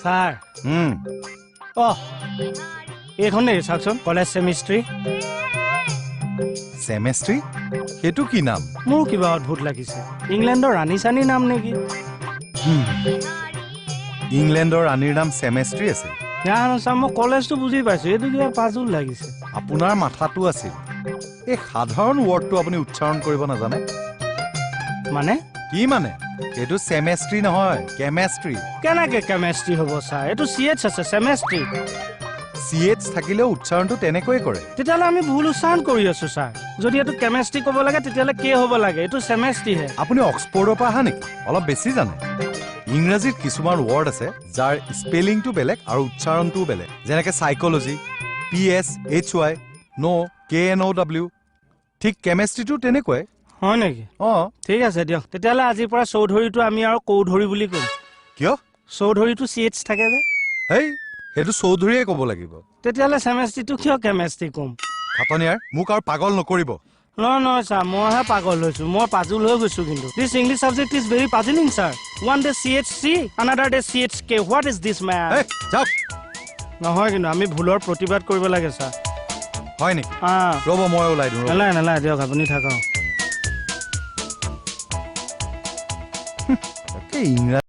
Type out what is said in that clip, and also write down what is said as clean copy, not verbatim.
Sir. অঁ, এইখন নেকি? চাওকচোন, কলেজ চেমিষ্ট্ৰি। চেমেষ্ট্ৰি? সেইটো কি নাম? মোৰ কিবা অদ্ভুত লাগিছে। ইংলেণ্ডৰ ৰাণী চানীৰ নাম নেকি? ইংলেণ্ডৰ ৰাণীৰ নাম চেমেষ্ট্ৰি আছিল? জানো ছাৰ, মই কলেজটো বুজি পাইছো, এইটো কিবা পাজুল লাগিছে। আপোনাৰ মাথাটো আছিল। এই সাধাৰণ ৱৰ্ডটো আপুনি উচ্চাৰণ কৰিব নাজানে? মানে? কি মানে? এইটো চেমেষ্ট্ৰি নহয়, কেমেষ্ট্ৰি। কেনেকে কেমেষ্ট্ৰি হ'ব ছাৰ? এইটো চি এইচ আছে, চেমেষ্ট্ৰি। চি এইচ থাকিলেও উচ্চাৰণটো তেনেকৈয়ে কৰে। তেতিয়াহ'লে আমি ভুল উচ্চাৰণ কৰি আছো ছাৰ। যদি এইটো কেমেষ্ট্ৰি ক'ব লাগে তেতিয়াহ'লে কে হ'ব লাগে, এইটো চেমেষ্ট্ৰিহে। আপুনি অক্সফৰ্ডৰ পৰা অহা নেকি? অলপ বেছি জানে। ইংৰাজীত কিছুমান ৱৰ্ড আছে যাৰ স্পেলিংটো বেলেগ আৰু উচ্চাৰণটোও বেলেগ, যেনেকে psychology, P S H Y, know, K N O W. ঠিক কেমেষ্ট্ৰিটো তেনেকুৱাই। হয় নেকি? অঁ। ঠিক আছে দিয়ক, তেতিয়াহ'লে আজিৰ পৰা চৌধুৰীটো আমি আৰু কৌধুৰী বুলি ক'ম। কিয়? চৌধুৰীটো চি এইচ থাকে যে। হেই, সেইটো চৌধুৰীয়ে ক'ব লাগিব। তেতিয়াহ'লে চেমেষ্ট্ৰিটো কিয় কেমেষ্ট্ৰি ক'ম? খাটনিয়াৰ, মোক আৰু পাগল নকৰিব। নহয় নহয় ছাৰ, মইহে পাগল হৈছোঁ, মই পাজুল হৈ গৈছোঁ। কিন্তু this English subject is very puzzling sir. One day C H C, another day C H K. What is this man? যাওক। নহয়, কিন্তু আমি ভুলৰ প্ৰতিবাদ কৰিব লাগে ছাৰ। হয় নেকি? ৰ'ব, মই ওলাই দিওঁ। নালাগে নালাগে দিয়ক, আপুনি থাকক। ইংৰাজী